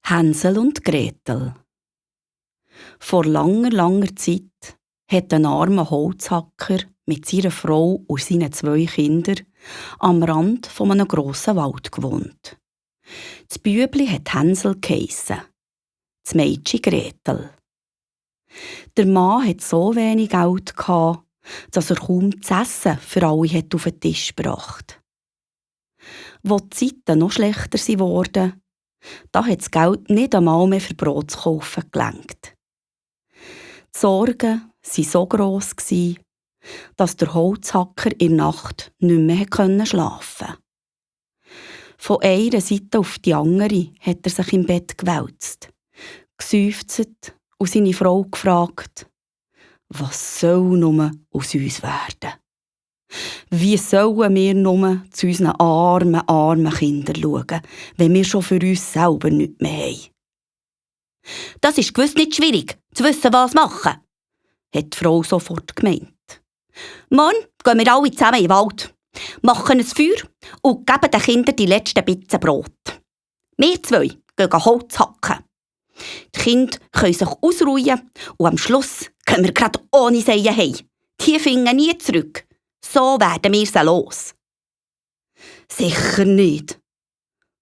Hänsel und Gretel. Vor langer, langer Zeit hat ein armer Holzhacker mit seiner Frau und seinen 2 Kindern am Rand von einem grossen Wald gewohnt. Das Bübli hat Hänsel geheissen, das Mädchen Gretel. Der Mann hatte so wenig Geld, dass er kaum zu essen für alle auf den Tisch gebracht. Als die Zeiten noch schlechter wurden, da hat das Geld nicht einmal mehr für Brot zu kaufen gelangt. Die Sorgen waren so gross, dass der Holzhacker in der Nacht nicht mehr schlafen konnte. Von einer Seite auf die andere hat er sich im Bett gewälzt, geseufzt und seine Frau gefragt, was soll nur aus uns werden? Wie sollen wir nur zu unseren armen Kindern schauen, wenn wir schon für uns selber nichts mehr haben? Das ist gewiss nicht schwierig, zu wissen, was machen, hat die Frau sofort gemeint. Morgen gehen wir alle zusammen in den Wald, machen ein Feuer und geben den Kindern die letzten Bitzen Brot. Wir 2 gehen Holz hacken. Die Kinder können sich ausruhen und am Schluss können wir gerade ohne Seien heim. Die finden nie zurück. So werden wir sie los. Sicher nicht.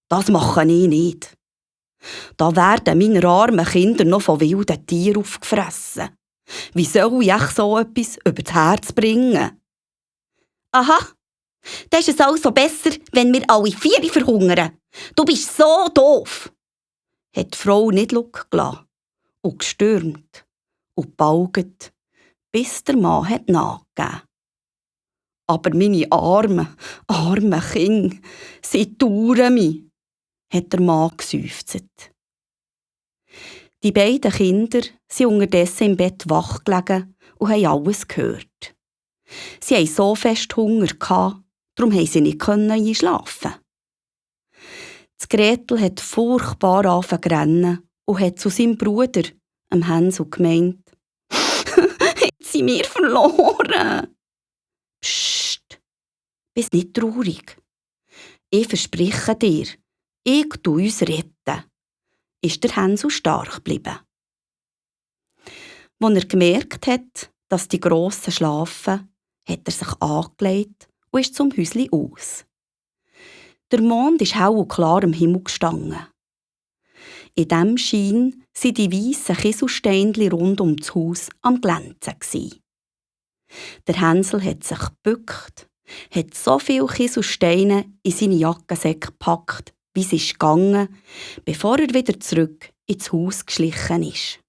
Das mache ich nicht. Da werden meine armen Kinder noch von wilden Tieren aufgefressen. Wie soll ich so etwas über das Herz bringen? Aha, dann ist es also besser, wenn wir alle 4 verhungern. Du bist so doof, hat die Frau nicht gelassen und gestürmt und gebalgt, bis der Mann nachgegeben. Aber meine armen Kinder, sie dauern mich, hat der Mann geseufzt. Die beiden Kinder sind unterdessen im Bett wach gelegen und haben alles gehört. Sie hatten so fest Hunger, darum konnten sie nicht einschlafen. Das Gretel hat furchtbar angefangen zu rennen und hat zu seinem Bruder, dem Hänsel, gemeint, jetzt sind wir verloren. Psst, bist nicht traurig. Ich verspreche dir, ich tue uns retten, ist der Hänsel stark geblieben. Als er gemerkt hat, dass die Grossen schlafen, hat er sich angelegt und ist zum Häuschen aus. Der Mond ist hell und klar am Himmel gestanden. In diesem Schein waren die weissen Kieselsteinchen rund um das Haus am Glänzen. Der Hänsel hat sich gebückt, hat so viele Kieselsteine in seine Jackensäcke gepackt, wie es gegangen ist, bevor er wieder zurück ins Haus geschlichen ist.